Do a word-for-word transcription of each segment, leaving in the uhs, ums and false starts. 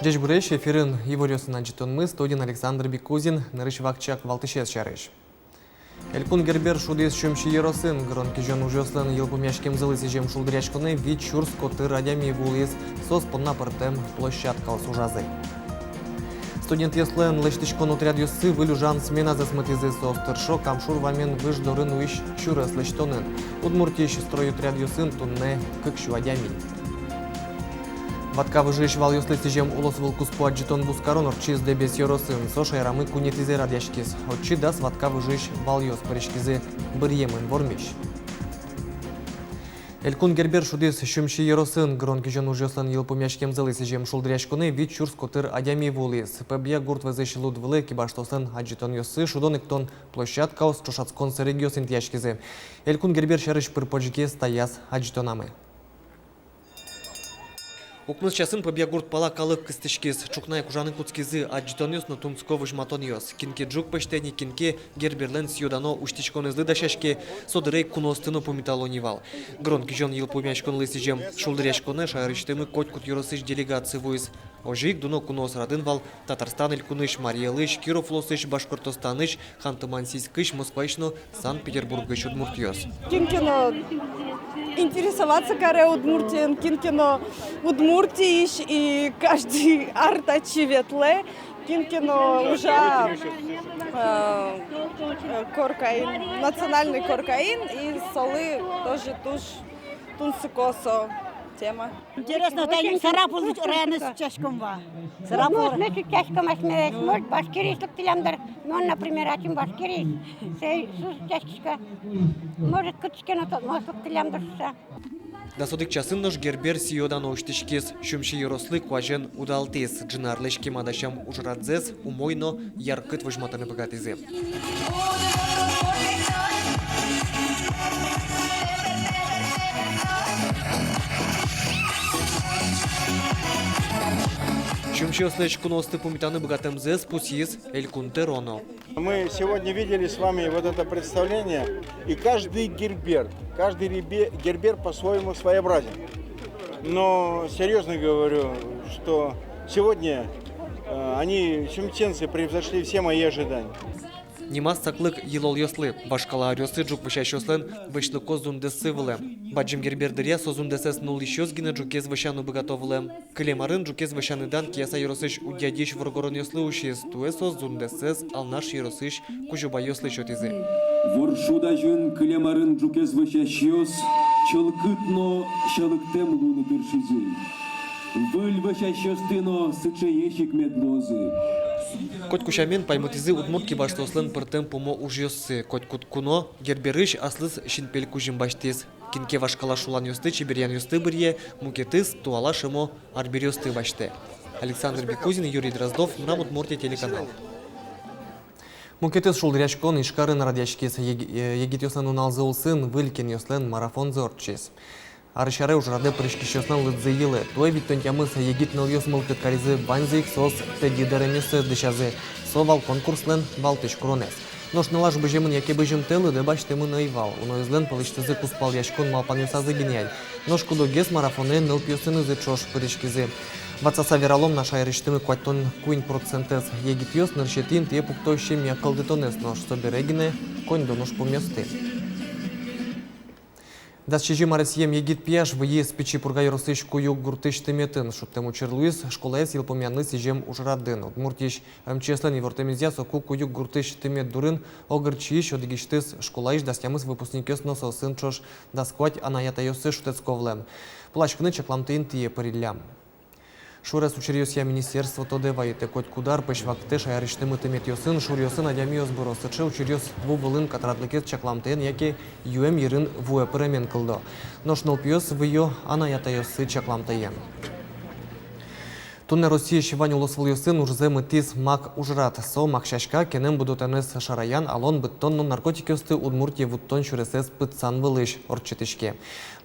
Ӟечбуресь! Эфирын иворъёсын адӟытонмы, студиын Александр Бикузин. Нырысь вакчияк валтӥсез сярысь. Элькун Гербер шудӥз Сюмси ёросын. Гырон-кизён ужъёслэн йылпумъяськемзылы сӥзем шулдыръяськонэ вить сюрс котыр адями вуылӥз. Соос понна пӧртэм площадкаос ужазы. Студентъёслэн лэсьтӥськон отрядъёссы выль ужан сменазэс мытӥзы. Соос тыршо Кам шур вамен выж дорын уись сюрес лэсьтонын. Удмуртиысь стройотрядъёсын туннэ кык сю адями. Ватка выжыысь валъёслы сӥзем улосвылкуспо адӟытон-вузкарон ортчиз Дэбес ёросын. Со шаерамы куинетӥзэ радъяськиз. Отчы дас ватка выжыысь валъёс пыриськизы. Быръемын вормись. Элькун Гербер шудӥз Сюмси ёросын. Гырон-кизён ужъёслэн йылпумъяськемзылы сӥзем шулдыръяськонэ вить сюрс котыр адями вуылӥз. Пӧбъя гурт вӧзысь луд вылэ кибаштоослэн адӟытонъёссы, шудон-эктон площадкаос, ӵошатскон сэрегъёс интыяськизы. Элькун Гербер сярысь пыр-почгес таяз адӟытонамы. Укмыс часын Пӧбъя гурт пала калык кыстӥськиз. Ӵукна ик ужаны кутскизы адӟытонъёс но тунсыко возьматонъёс. Кин ке ӝук пӧзьтэ ни, кин ке Герберлэн сӥё-дано усьтӥськонэзлы дасяське. Со дыре куноосты но пумитало ни вал. Гырон-кизён йылпумъяськонлы сӥзем шулдыръяськонэ шаерысьтымы котькуд ёросысь делегация вуиз. Озьы ик дуно куноос радын вал Татарстан Элькунысь, Марий Элысь, Киров улосысь, Башкортостанысь, Ханты-Мансийскысь, Москваысь но Санкт-Петербургысь удмуртъёс. Кин ке но интересоваться каре Удмуртиен, кин ке но Удмуртиысь, и каждый ар татчы ветлэ, кин ке но ужа, э, э, коркаин, национальный коркаин, и солы тоже туж тунсыко со тема. Интересно, тани Сарапул районын сыӵе учком вал. Сарапул. Ну, мы сыӵе учком, асьмеос, может, Башкириысь лыктӥллям дыр. Ну, например, ачим Башкириысь, сое сыӵе учкисько. Может, кытысь ке но тодмоос лыктӥллям дыр шуса. Дас одӥг часын нош Гербер сӥё-дано усьтӥськиз. Сюмси ёрослы куазен удалтӥз. Ӝыны арлэсь кема дасям ужрадзэс умой но яркыт возьматыны быгатӥзы. Сюмсиослэсь куноосты пумитаны быгатэмзэс пусйиз Элькун тӧро но. Мы сегодня видели с вами вот это представление, и каждый гербер, каждый ребе-, гербер по-своему своеобразен. Но серьёзно говорю, что сегодня, э, они, сюмсенцы, превзошли все мои ожидания. Нимаз саклык йылолъёслы. Вашкала аръёсы ӝук вӧсясьёслэн вӧсьлыко зундэссы вылэм. Бадӟым Гербер дыръя со зундэсэз нуллӥсьёс гинэ ӝукез вӧсяны быгато вылэм. Кылем арын ӝукез вӧсяны дан Кияса ёросысь Удьядиысь воргоронъёслы усиз. Туэ соос зундэсэз Алнаш ёросысь Кузебайёслы сётӥзы. Воршуд азьын кылем арын ӝукез вӧсясьёс чылкыт но сьӧлыктэм луыны тыршизы. Выль вӧсясьёсты но сыӵеесь ик мед луозы. Котьку сямен паймытӥзы удмурт кибаштоослэн пӧртэм пумо ужъёссы. Котькуд куно Герберысь аслыз синпель кузьым басьтӥз. Кин ке вашкала шуланъёсты, чеберъянъёсты быръе, мукетыз туала шӧмо арбериосты басьтэ. Александр Бикузин, Юрий Дроздов, «Мынам Удмуртие» телеканал. Мукетыз шулдыръяськон Ижкарын радъяськиз. Ег-, э, егитъёслэн нуналзы улсын выль кенъёслэн марафонзы ортчиз. Арысь аре ужрадэ пыриськисьёслэн лыдзы йылэ. Туэ витьтон тямыс егит нылъёс мылкыд каризы. Ваньзы ик соос тӧдьы дэремъёссэс дӥсязы. Со вал конкурслэн валтӥсь куронэз. Нош нылаш быземын яке бызьымтэ, лыдэ басьтэмын ӧй вал. Уноезлэн пӧлысьтызы кузпалъяськон малпанъёсазы гинэ ай. Нош куд-огез марафонэ нылпиосынызы ӵош пыриськизы. Ватсаса вералом на, шаерысьтымы куатьтон куинь процентэз егитъёс нырысетӥ интые пукто семья кылдытонэз, нош собере гинэ коньдон ужпумъёсты. Дас сизьым аресъем егит пияш выйиз Пичи Пурга ёросысь Куюк гуртысь тыметын. Шудтэм учыр луиз школаез йылпумъянлы сӥзем ужрадын. Удмуртиысь эм че эслэн ивортэмезъя, соку Куюк гуртысь тымет дурын Огырчиысь одӥгысьтыз школаысь дас тямыс выпускникъёс но соосын ӵош дас куать анай-атайёссы шутэтско вылэм. Пыласькыны чакламтэ интые пыриллям. Шурес учыръёсъя министерство тодэ вайытэ: котькуд ар пӧсь вакытэ шаерысьтымы тыметъёсын, шуръёсын адямиос быро. Сыӵе учыръёс ву вылын катрадлыкез чакламтэен яке юэм йырын вуэ пыремен кылдо. Нош нылпиос выё анай-атайёссы чакламтэен. Туннэ Россиысь вань улосвылъёсын ужзэ мытӥз «Мак» ужрад. Со мак сяська кенэм будэтонэз шараян, алон быдтон но наркотикъёсты Удмуртие вуттон сюресэз пытсан вылысь ортчытӥське.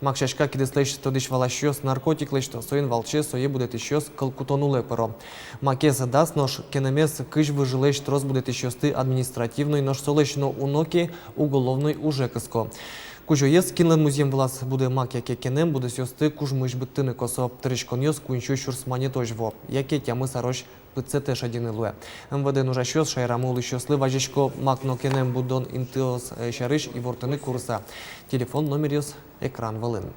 Мак сяська кидыслэсь тодӥсь-валасьёс наркотик лэсьто, соин валче сое будэтӥсьёс кыл кутон улэ пыро. Макез дас, нош кенэмез кызь выжылэсь трос будэтӥсьёсты административной, нош солэсь но уно ке, уголовной уже кыско. Кузёез, кинлэн музъем вылаз будэ мак яке кенэм, будосъёсты кужмысь быдтыны косо. Тырисьёнъёс куинь сю сюрс манетозь вуо, яке тямыс арозь пытсэтэ шедьыны луэ. МВД-ын ужасьёс шаерамы улӥсьёслы вазисько мак но кенэм будон интыос, э, сярысь ивортыны курыса. Телефон номеръёс экран вылын.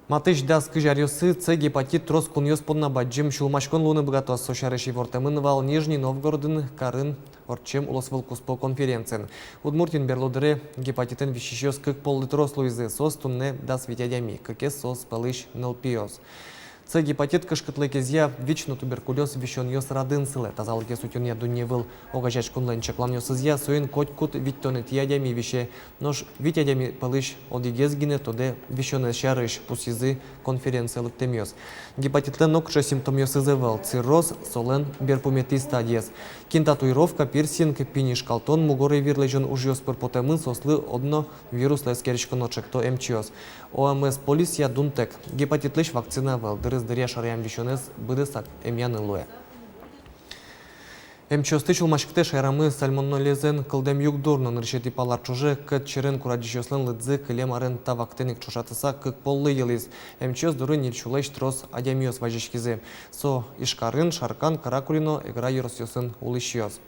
Матысь дас кызь аръёсы Ц гепатит трос кунъёс понна бадӟым сюлмаськон луыны быгатоз. Со сярысь ивортэмын вал Нижний Новгородын карын ортчем улосвылкуспо конференциын. Удмуртиын берло дыре гепатитэн висисьёс кык поллы трос луизы, соос туннэ дас вить адями, кыкез соос пӧлысь нылпиос. Ц гепатит кышкытлыкезъя ВИЧ но туберкулёз висёнъёс радын сылэ. Тазалыкез утёнъя дунневыл огазеяськонлэн чакланъёсызъя, соин котькуд витьтонэтӥ адями висе. Нош вить адями пӧлысь одӥгез гинэ тодэ висёнэз сярысь, пусйизы конференцие лыктэмъёс. Гепатитлэн нокыӵе симптомъёсыз ӧвӧл: цирроз — солэн берпуметӥ стадиез. Кин татуировка, пирсинг, пинь ишкалтон, мугоры вир лэзён ужъёс пыр потэмын, соослы одно вируслы эскериськоно, чекто эмчиос. ОМС полисъя дунтэк. Гепатитлэсь вакцина ӧвӧл, дырыз дыръя шараям висёнэз быдэсак эмъяны луэ. Эмчиосты сюлмаськытэ шаерамы сальмонеллёзэн кылдэм югдур но. Нырысетӥ палар ӵоже кӧт черен курадӟисьёслэн лыдзы кылем арын та вакытэн ик ӵошатыса кык поллы йылӥз. Эмчиос доры ньыль сюлэсь трос адямиос вазиськизы. Со Ижкарын, Шаркан, Каракулино, Эгра ёросъёсын улӥсьёс.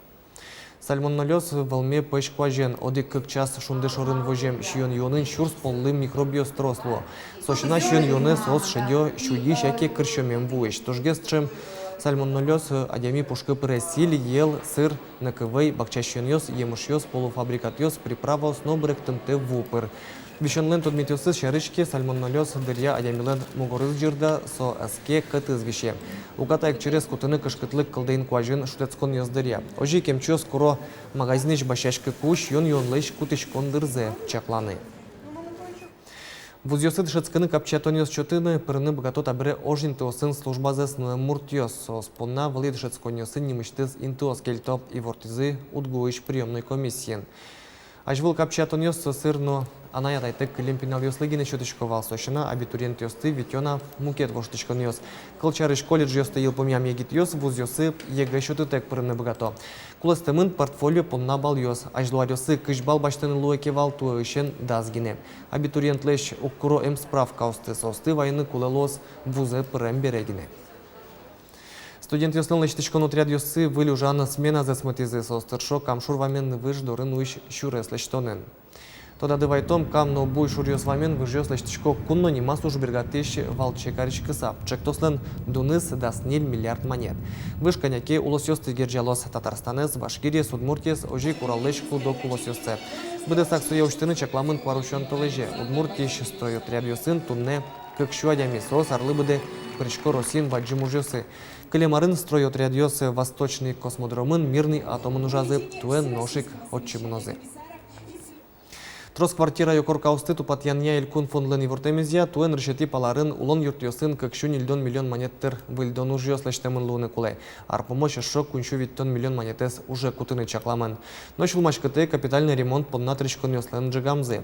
Сальмонеллёз вӧлме пӧсь куазен. Одӥг-кык час шунды шорын возем сиён-юонын сюрс поллы микробъёс трос луо. Со сяна, сиён-юонэ соос шедё сюйысь яке кырсьӧмем вуысь. Тужгес ӵем сальмонеллёз адями пушкы пыре: сӥль, йӧл, сыр, нӧкы вӧй, бакча сиёнъёс, емышъёс, полуфабрикатъёс, приправаос но быректымтэ ву пыр. Висёнлэн тодметъёсыз сярысь ке, сальмонеллёз дыръя адямилэн мугорыз ӟырда, со ӧске, кӧтыз висе. Уката ик через кутыны кышкытлык кылдэ инкуазьын шутэтсконъёс дыръя. Озьы ик эмчиос куро магазинысь басьяськыкуз сиён-юонлэсь кутӥськон дырзэ чакланы. Вузъёсы дышетскыны капчиятонъёс сётыны пырыны быгато табере ож интыосын службазэс нуэм муртъёс. Соос понна вылӥ дышетсконъёсын нимысьтыз интыос кельто, ивортӥзы УдГУысь приёмной комиссиын. Азьвыл капчиятонъёс сӧсыр но анай-атайтэк кылем пиналъёслы гинэ сётӥсько вал. Со сяна, абитуриентъёсты витё на мукет воштӥськонъёс. Кылсярысь, колледжъёсты йылпумъям егитъёс вузъёсы ЕГЭ сётытэк пырыны быгато. Кулэстэмын портфолио понна балъёс. Азьло аръёсы кызь балл басьтыны луэ ке вал, туэысен дас гинэ. Абитуриентлэсь уг куро эмсправкаосты, соосты вайыны кулэ луоз вузэ пырем бере гинэ. Студентъёслэн лэсьтӥськон отрядъёссы выль ужан сменазэс мытӥзы. Соос тыршо Кам шур вамен выж дорын уйись сюрес лэсьтонын. Тодады вайтом, Кам но Буй шуръёс вамен выжъёс лэсьтӥсько кун но нимаз ужбергатӥсь валче кариськыса. Чектослэн дуныз дас ньыль миллиард манет. Выж кӧня ке улосъёсты герӟалоз: Татарстанэз, Башкириез, Удмуртиез, озьы ик Ураллэсь куд-ог улосъёссэ. Быдэсак сое усьтыны чакламын куарусён толэзе. Удмуртиысь стройотрядъёсын туннэ кык сю адями, соос арлы быдэ пырисько Россиын бадӟым ужъёсы. Кылем арын стройотрядъёс Восточный космодромын, Мирный атомын ужазы, туэ нош ик отчы мынозы. Трос квартираё коркаосты тупатъянъя элькун фондлэн ивортэмезъя, туэ нырысетӥ паларын улон юртъёсын кык сю ньыльдон миллион манет тыр выльдон ужъёс лэсьтэмын луыны кулэ. Ар пумозь эшшо куинь сю витьтон миллион манетэз уже кутыны чакламын. Но сюлмаськытэ капитальной ремонт понна тырисьёнъёслэн ӝегамзы.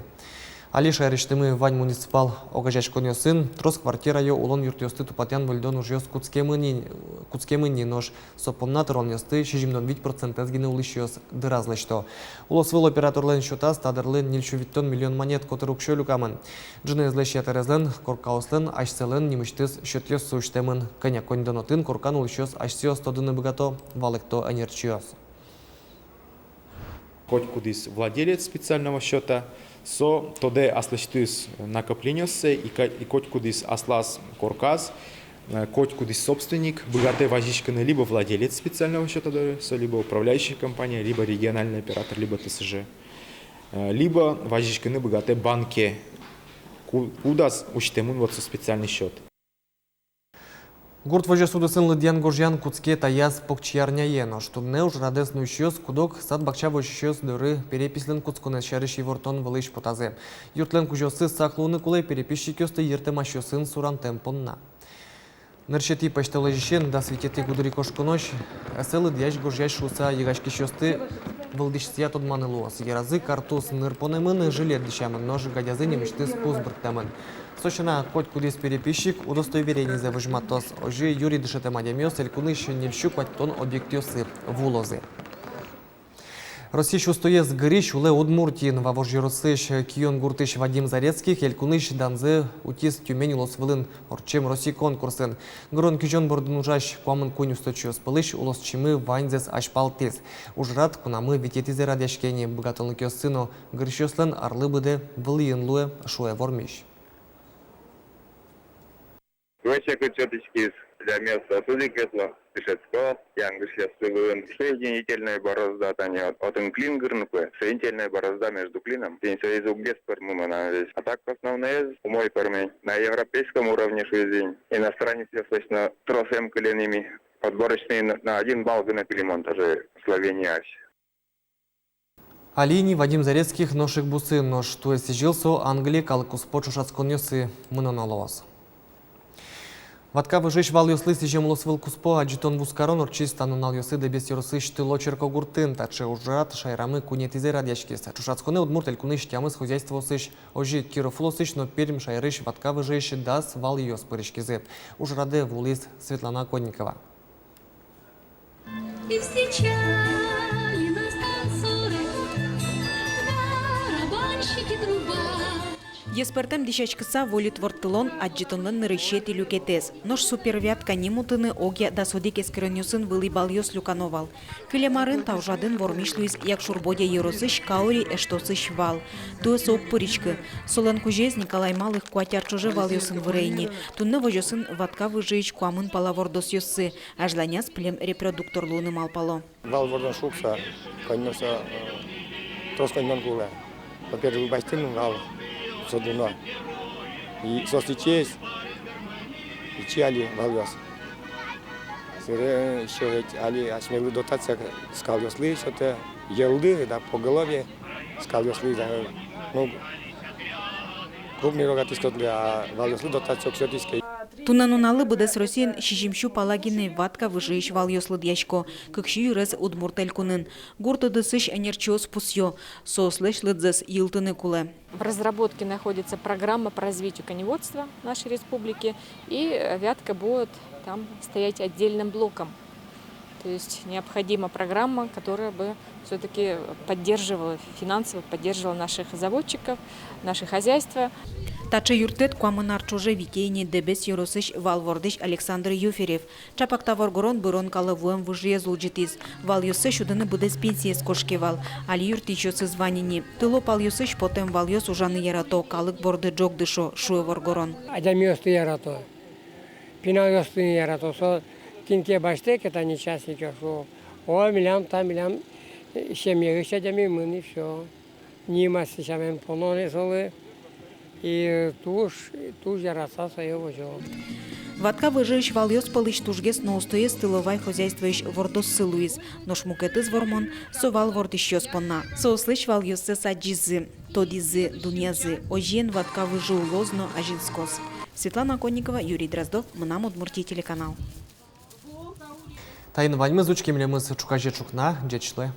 Али шаерысьтымы вань муниципал огазеяськонъёсын трос квартираё улон юртъёсты тупатъян-выльдон ужъёс кутскемын ини, кутскемын ини, нош со понна тыронъёсты сизьымдон вить процентэз гинэ улӥсьёс дыраз лэсьто. Улосвыл операторлэн счётаз та дырлы ньыль сю витьтон миллион манет котыр уксё люкамын. Ӝыныезлэсь ятырезлэн коркаослэн асьсэлэн нимысьтыз счётъёссы усьтэмын. Кӧня коньдон отын коркан улӥсьёс асьсэос тодыны быгато, валэкто ӧнерчиос. Котькудӥз владелец специального счёта, со тодэ аслэсьтыз накоплениоссэ, и ка-, и котькудӥз аслаз корказ, э, котькудӥз собственник быгатэ вазиськыны либо владелец специального счёта доры, со либо управляющая компания, либо региональный оператор, либо Т С Ж, э, либо вазиськыны быгатэ банке, ку-, кудаз усьтэмын вот со специальный счёт. Гурт возёс удысын лыдъян-гожъян кутске таяз покчиарняе. Нош туннэ ужрадэз нуисьёс куд-ог сад-бакча возисьёс доры переписьлэн кутсконэз сярысь ивортон вылысь потазы. Юртлэн кузёосыз сак луыны кулэ переписчикъёсты йыртэмасьёсын сурантэм понна. Нырысетӥ пӧсьтолэзьысен дас витетӥ гудырикошконозь ӧсэ лыдъясь-гожъясь шуыса йыгаськисьёсты вылдӥсьсыя тодманы луоз. Йыразы картуз ныр понэмын, жилет дӥсямын, нош гадязы нимысьтыз пус бырттэмын. Со сяна, котькудӥз переписчик удостоверенизэ возьматоз. Озьы юри дышетэм адямиос элькунысь ньыль сю куатьтон объектъёсы вуылозы. Россиысь устоез гырись улэ Удмуртиын. Вавож ёросысь Киён гуртысь Вадим Зарецких элькунысь данзэ утиз Тюмень улосвылын ортчем Россиысь конкурсын. Гырон-кизён бордын ужась куамын куинь усточиос пӧлысь улосчимы ваньзэс азьпалтӥз. Ужрад кунамы витетӥзэ радъяське ни. Быгатонлыкъёссы но гырисьёслэн арлы быдэ вылӥын луэ, шуэ вормись. Вӧсь секыт сётӥськиз, адямиос соос одӥг ветло, дышетско янгышъёссы вылын. Соединительной борозда, тани от-, отын клин гырыны кулэ, соединительной борозда между клином. Тӥни соиз уггес пӧрмы мынам весь. А так основноез умой пӧрмиз. На европейском уровне, шуизы ини. Иностранецъёслэсь но трос ӧм кыле ни ми. Отборочный на, на один балл гинэ кылӥ мон тоже Словенияысь. Али ини Вадим Зарецких нош ик бусы, нош туэ сӥзьыл со Англие калык куспо ӵошатсконъёсы мыноно луоз. Ватка выжыысь валъёслы сӥзем улосвыл куспо адӟытон-вузкарон ортчиз та нуналъёсы Дэбес ёросысь Тыло черкогуртын. Таӵе ужрад шаерамы куинетӥзэ радъяськиз. Ӵошатсконэ Удмурт Элькунысь тямыс хозяйствоосысь, озьы Киров улосысь но Пермь шаерысь ватка выжыысь дас валъёс пыриськизы. Ужрадэ вуылӥз Светлана Оконникова. И встречали нас танцоры, барабанщики, труба. Еспэртэм дӥсяськыса вольыт ворттылон — адӟытонлэн нырысетӥ люкетэз. Нош «Супервятка» ним утыны огъя дас одӥг эскеронъёсын вылӥ балъёс люкано вал. Кылем арын та ужрадын вормись луиз Якшур-Бӧдья ёросысь Каури эштосысь вал. Туэ со уг пыриськы. Солэн кузёез Николай Малых куать ар ӵоже валъёсын вырэ ини. Туннэ возёсын ватка выжыысь куамын пала вордосъёссы. Азьланяз племрепродуктор луыны малпало. Вал вордон шуг со, коньдон со, э, трос коньдон кулэ. Во-первых, басьтыны вал со дуно. И соос ичиесь, ичи али валъёс. Собере ещё ведь али асьмелы дотация скалъёслы сётэ, йӧллы, да, поголовье скалъёслы, да, ну, крупный рогатый скотлы, а валъёслы дотация уг сётӥське. Туннэ нуналлы быдэс Россиын сизьым сю пала гинэ ватка выжыысь валъёс лыдъясько, кык сю йырез Удмурт Элькунын. Гурт удысысь ӧнерчиос пусъё: соослэсь лыдзэс йылтыны кулэ. В разработке находится программа по развитию коневодства нашей республики, и, э, вятка будет там стоять отдельным блоком. То есть необходима программа, которая бы всё-таки поддерживала, финансово поддерживала наших заводчиков, наши хозяйства. Таӵе юрттэт куамын ар ӵоже витё ини Дэбес ёросысь вал вордӥсь Александр Юферев. Ӵапак та воргорон бырон калэ вуэм выжыез улӟытӥз. Валъёссэ сюдыны быдэс пенсиез кошке вал. Али юрттӥсьёсыз вань ини. Тыло палъёсысь потэм валъёс ужаны ярато, калык борды ӝог дышо, шуэ воргорон. Адямиосты ярато, пиналъёсты ярато. Со кин ке басьтэ ке, тани частникъёс, шуо: о, милям та, милям, э, семьяысь адями мынэ, и всё. Нимаз сямен поно ни солы. И туж, туж яратыса сое возё. Ватка выжыысь валъёс пӧлысь тужгес но устоез тыловай хозяйствоысь вордоссы луиз. Нош мукетыз вормон со вал вордӥсьёс понна. Соослэсь валъёссэс адӟизы, тодӥзы, дунъязы. Озьыен, ватка выжы улоз но азинскоз. Светлана Оконникова, Юрий Дроздов, «Мынам Удмуртие» телеканал. Таин ваньмыз. Учке милемыз ӵуказе ӵукна. Ӟеч луэ.